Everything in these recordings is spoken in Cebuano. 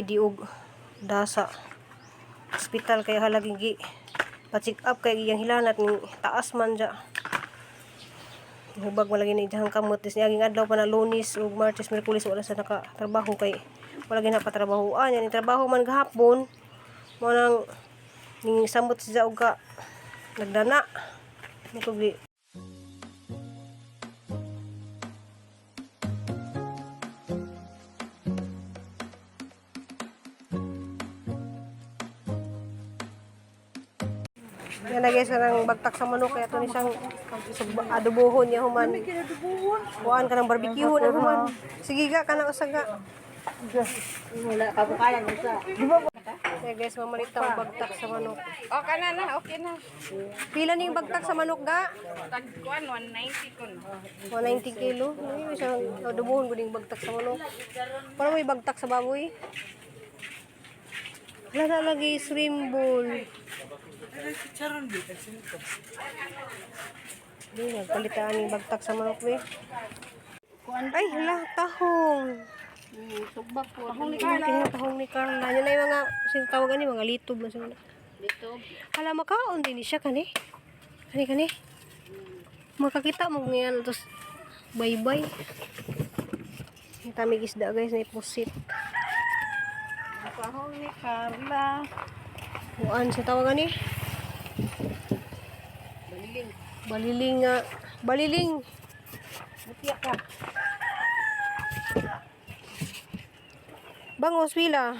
Di og dasa ospital kay halaging gi pa-check up kay iyang hilanat ni taas man ja. Hubag man lagi ni iyang kamot dis niaging adlaw pa na Lunes ug Martes, Miyerkules wala sa nakatrabaho kay wala gyud napatrabahoan. Yan trabaho man gahapon mo nang ning samot siya og ka nagdana ni ko gi. Yan na guys, kanang bagtak sa manok kaya ito ni siyang adobohon niya human. Kuan kanang barbecue na human. Sige ga, kanang usa ga. Wala ka bukalan usa. Kaya guys, mamalit ang bagtak sa manok. Okay na na, okay na. Pila ning bagtak sa manok ga? Tag kuan 190 kun. 190 kilo. Ano isang adobohon ko ning bagtak sa manok. Parang may bagtak sa baboy. Wala na lagi shrimp ball. Di, nagpalitaan yung bagtak sa manok, be. Ay, hala, tahong. Sugba po. Tahong ni Carla. Tahong ni Carla. Yan na yung mga, sinatawag ani, mga litob. Man siguro. Dito. Hala, makaon din siya kani. Kani, kani. Makakita mo ngayon. Tapos, bye-bye. Ang tamig isda guys, na ipusit. Pahong ni Carla. Kuan, sa tawag ani? Baliling. Baliling nga. Baliling. Mutya ka. Bangos, pila.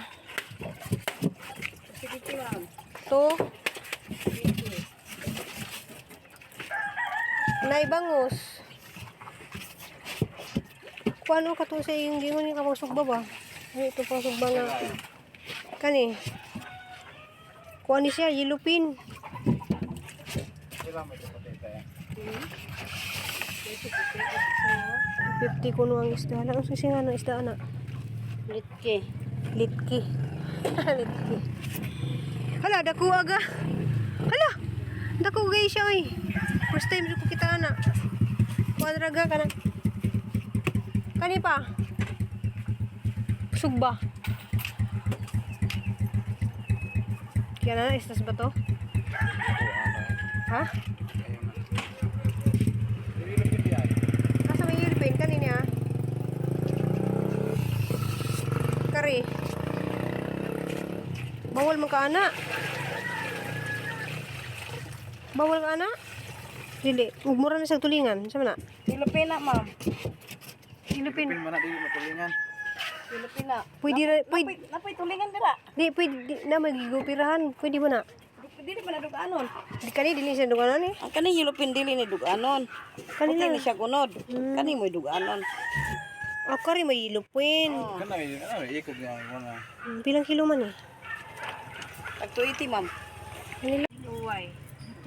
Sige ma'am. To. Nay bangos. Kuan o kato sa iyong gingon yung kapang sugba ba? Ay, ito pang sugba nga. Kani. Kuan ni siya, yellow pin. 50 kuno ang isda. Hala, ang sisi nga ng isda ana. Litke. Litki. Litki. Hala, dako aga. Hala, dako gay siya oy. First time ko kita ana. Kuan raga kana. Kani pa. Sugba. Kaya na, istas ba to? Ha? Asa may ilpin kanina? Kari. Bawal man ka ana. Bawal ka ana? Dili, ug mura na sa tulingan. Sa man na? Pilipina ma'am. Ilupin. Pin man na dili matulingan. Pilipina. Pwede ra, pwede, Napay tulingan dira. di, pwede, di, na magigupirahan. Pwede mo na. Dili pa na duganon. Di kani dili siya duganon eh. Ang kaning Yulupin dili ni duganon. Kani Puti lang. ni siya gunod. Kani mo'y duganon. Ah, kari may ilupin. Kana ano ikog niya mga Pilang kilo man eh. Tag 280 ma'am. Kanila. Tuway.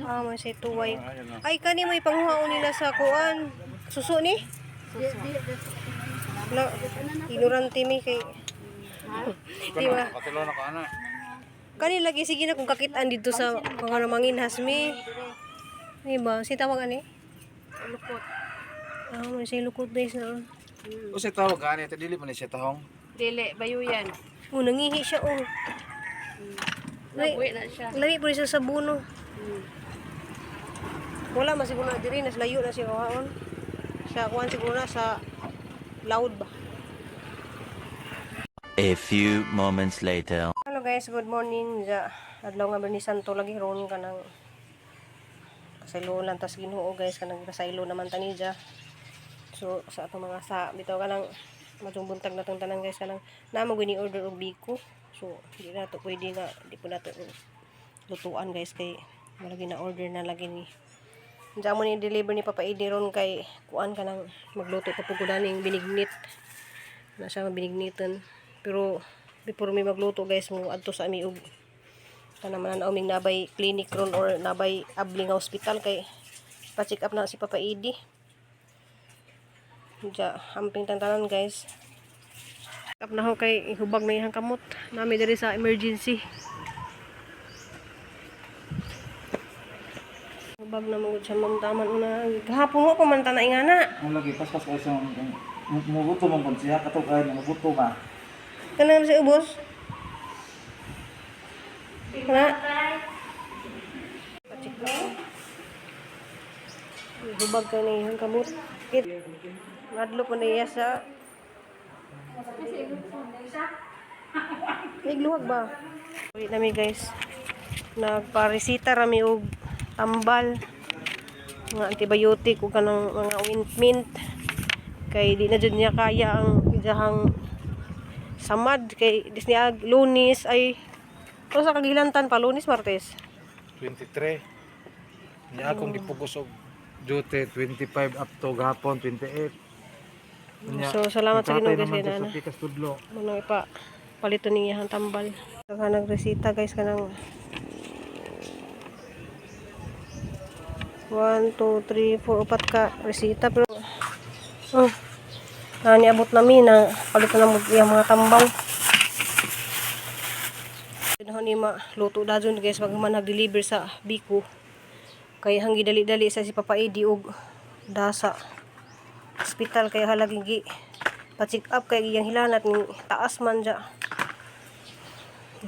Ah, may say tuway. Ayun na. Ay, kani may panghuhaon nila sa kuan. Suso ni? Na, ignorante mi kay. Di ba? Katulo na ka ana. Kani lagi sige na kung kakitaan dito sa mga manginhas mi. Di ba? Si tawag ani? Lukot. Ah, may say lukot days na. Usa tawag ani ito dili man ni siya tahong. Dili bayuyan. Oh, nangihi siya oh. Lami, na siya. lami po siya sa buno. Wala man siguro na diri nas layo na siya kuhaon. Sa kuan siguro na sa loud ba. A few moments later. Hello guys, good morning. Ja, adlaw nga ni Santo lagi ron ka ng kasaylo lang tas Ginoo guys kanang kasaylo naman tani ja. So sa atong mga sa bitaw ka lang matong buntag natong tanan guys kanang namo gini order og biko. So di na to pwede nga di po nato lutuan guys kay wala na order na lagi ni. Diyan mo ni deliver ni Papa Edi ron kay kuan ka nang magluto pa po ko ning binignit na siya mabinignitan. Pero before mi magluto guys mo adto sa ami og kana man na uming nabay clinic ron or nabay abli nga hospital kay pa-check up na si Papa Edi. Diya, amping tantanan guys. Up na ho kay hubag na iyang kamot. Nami diri sa emergency. Hubag na magud siya ma'am taman una. Gahapon mo pa man tanay nga na. Ang lagi paspas kay sa muguto man kon siya kato kay muguto ma. Kanang sa ubos. Na. Hubag ka na iyang kamot. Madlo ko na iya sa. Nigluwag ba? Uwi nami, guys. Nagparesita rami og tambal, mga antibiotic ug kanang mga ointment kay di na jud niya kaya ang iyahang samad kay dis niya Lunes ay o sa kagilantan pa, Lunes, Martes. 23. Niya akong gipugos og duty 25 up to gahapon 28. Nya, So, salamat sa Ginoo, nagkatay guys, naman kay siya nana. sa pikas tudlo. Muna ipa palito niya ang tambal. Saka nagresita, guys, kanang 1, 2, 3, 4, upat ka resita, pero oh, na niabot nami na palito na mo iyang mga tambal. Ano ni ma luto dajon, guys, pag man nag-deliver sa Biko kay hanggi dali-dali sa si Papa Eddie og dasa ospital kay halaging gi pa-check up kay iyang hilanat ni taas man dya.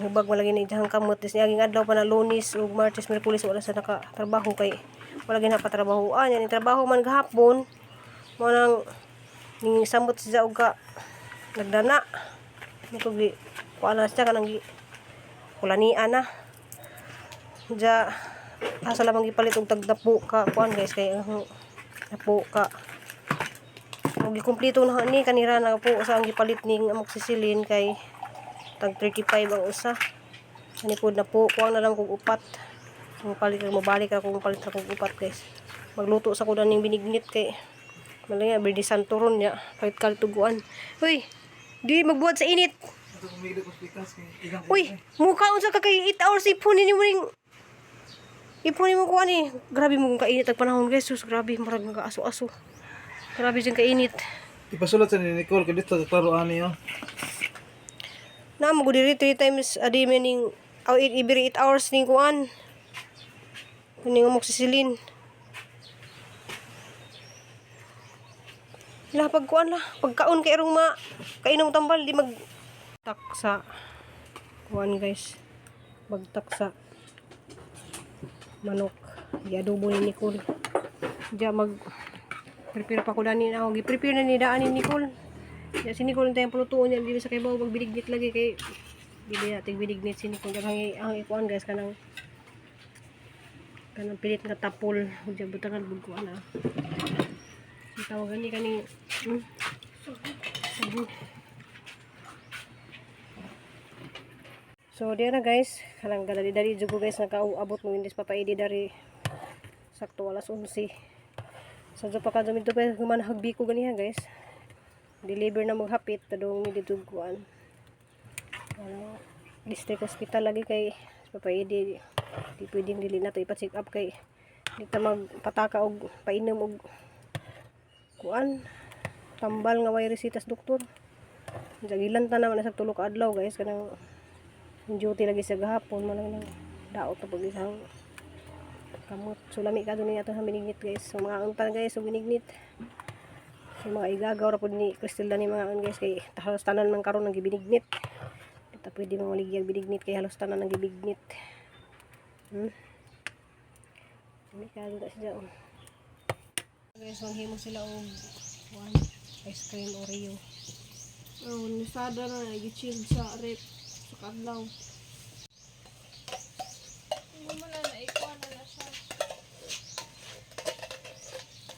Hubag man lagi ni iyang kamot is niaging adlaw pa na Lunes ug Martes, Miyerkules wala sa nakatrabaho kay wala gina patrabahoan yan trabaho man gahapon mo nang ning samot siya og ka nagdana nito gi kuan na siya kanang gi kulanian na dya. Asa lamang gipalit og tagdapo ka kuan, guys, kay ang napo ka og gikumpleto na ni kanira na po sa ang gipalit ning amoxicillin kay tag 35 ang usa ani pod na po kuang na lang kog upat. Kung palit ka mobalik ka kung palit ra kog upat, guys, magluto sa ko ning binignit kay malaya birdi santo ron niya palit kaltuguan. Uy, di magbuhat sa init. Uy, mukha unsa ka kay 8 hours ipon ni mo ning ipon mo kuan ni. Grabe mo kung kainit ang panahon, guys. Sus, grabe murag nagaaso-aso. Grabe jud kainit. Ipasulat sa ni Nicole kay dito sa klaro ani oh. Na mo diri 3 times a day meaning aw every 8 hours ning kuan. Kuning amoxicillin. Lah pagkuan lah, pagkaon kay irong ma kainom tambal di mag taksa kuan, guys. Bagtaksa manok. Giadobo ni Nicole. Diya mag prepare pa ko dani na ako. Gi-prepare na ni daan ni Nicole. Ya si Nicole tayong pulutuon niya dili sa kay bawo magbinignit lagi kay dili na tig binignit si Nicole. Ang ikuan, guys, kanang kanang pilit nga tapol. Diya butangan bug kuan ah. Ang tawagan ni kaning Sabu. So diya na, guys, kanang dali-dali jud ko, guys, nakaabot mo indis papaidi dari sakto alas 11. Sa so, pa ka dito pa human hagbiko ganiha, guys. Deliver na maghapit tadong ni dito kuan. Ano, district hospital lagi kay papaidi di pwedeng dili na to ipa-check up kay di ta magpataka og painom og kuan tambal nga way resitas doktor. Jagilan ta naman na sa tulo ka adlaw, guys, kanang duty lagi sa gahapon man lang nang daot na pag isang kamot. So lami ka ni ato sa binignit, guys. So mga untan, guys, so binignit. So mga igagaw ra pud ni Cristel ni mga un, guys, kay halos tanan man karon ang gibinignit. Kita pwede mamaligya binignit kay halos tanan ang gibignit. Lami ka na siya oh. Guys, manghimo sila og one ice cream Oreo. Oh, nisada na nag-chill sa rep sa kadlaw. Hindi mo na naikuha na na siya.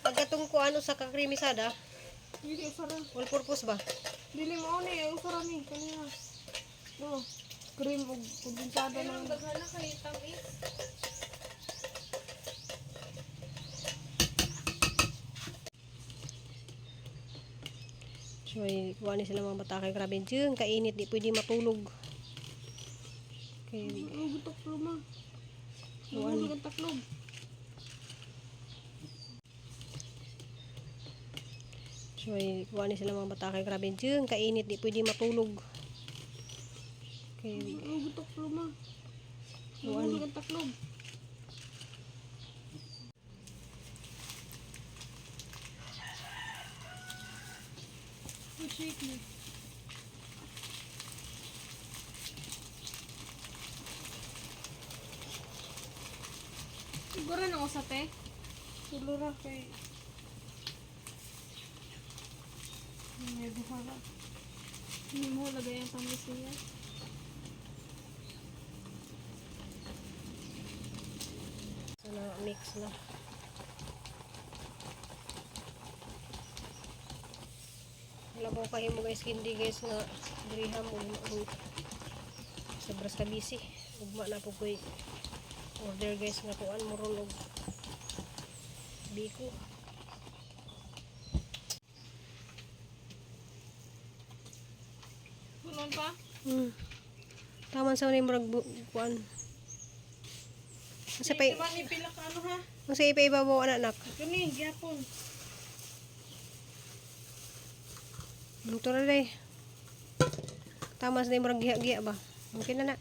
Pagkatong ko ano sa kakrimisada, Dili usara. All purpose ba? Dili mo ni, ay usara ni kanina. No. Cream ug kondensada na. Daghan na kay tamis. So, ay, kuha ni sila mga bata kay grabe dyan, kainit, di pwede matulog. Kay, Gutok luma. Nahulog ang taklob. So, ay, kuha ni sila mga bata kay grabe dyan, kainit, di pwede matulog. Kay, Gutok luma. Nahulog ang taklob. Shake me. Siguro nang usa te. Tulo ra kay may duha ra. Hindi mo lagay ang tamis niya. So na mix na. Wala mo kayo mo guys hindi guys nga diriha mo mo sobras ka busy. Ugma na po ko'y order guys nga kuan mo ron og biko. Punon pa? Tama sa ni murag kuan. Unsa pa Diba ni pila ka ano ha? unsa ipaibabaw ana anak? Kani gyapon. Ito na day. Tama sa murag giha-giha ba? Okay na na.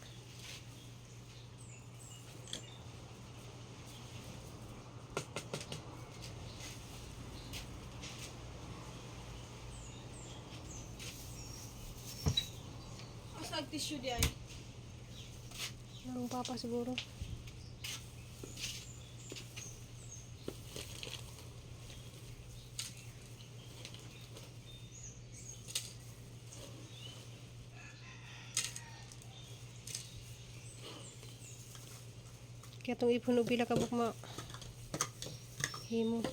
Asa ag tissue di ay? Ang papa siguro. Kaya itong ipon og pila ka bukma himo.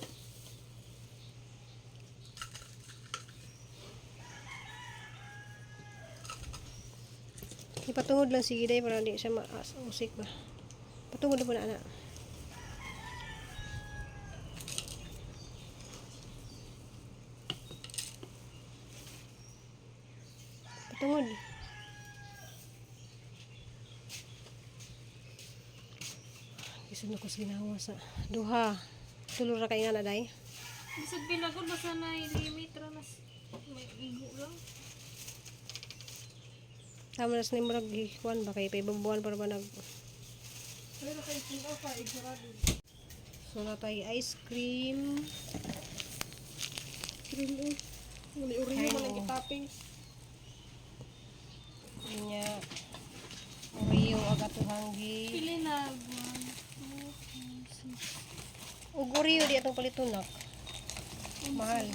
Ipatungod lang sige day para di siya mausik ba. Patungod na po na anak. Patungod. Isun ko sa ginawa sa duha. Tulo ra kay nga na day. Bisag pila ko basta na limit ra mas may igo lang. Tama na sa murag kuan ba kay paibabuan para ba nag. Pero kay pila pa igurado. So na tayo ice cream. Cream eh. Wala Oreo man ang toppings. Niya Oreo agatuhang gi. Pili na 1 2 3 6. Ug Oreo di atong paliton nak. Mahal.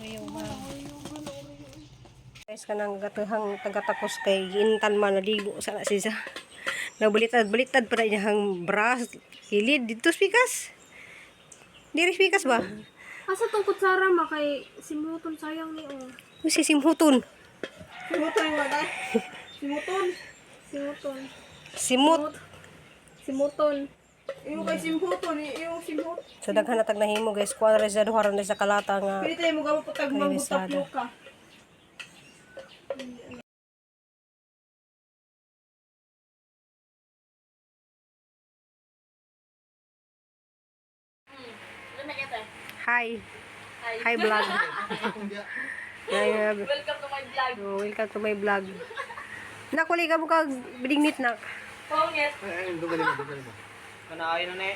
Oreo mahal. Oreo, wala Oreo. Guys kanang gatuhang tagatakos kay giintan man naligo sa na siya. Nabalitad-balitad pa na iyang bra kilid dito spikas. Diri spikas ba? Asa tong kutsara ma kay simuton sayang ni oh. Uy, si Simhuton. Simuton yung wala. Simuton. Simuton. Simut. Simuton. Yung kay simhuton, yung simhut. So daghan na tag nahimo guys, kuan ra sa duha ra na sa kalata nga. Pili tayo mo gamo patag mango tapioca. Hi. Hi vlog. Welcome to my vlog. Oh, welcome to my vlog. Nak, wali ka mo kag biningnit nak. Ay, dugali mo, dugali mo. Kanaayo na ni.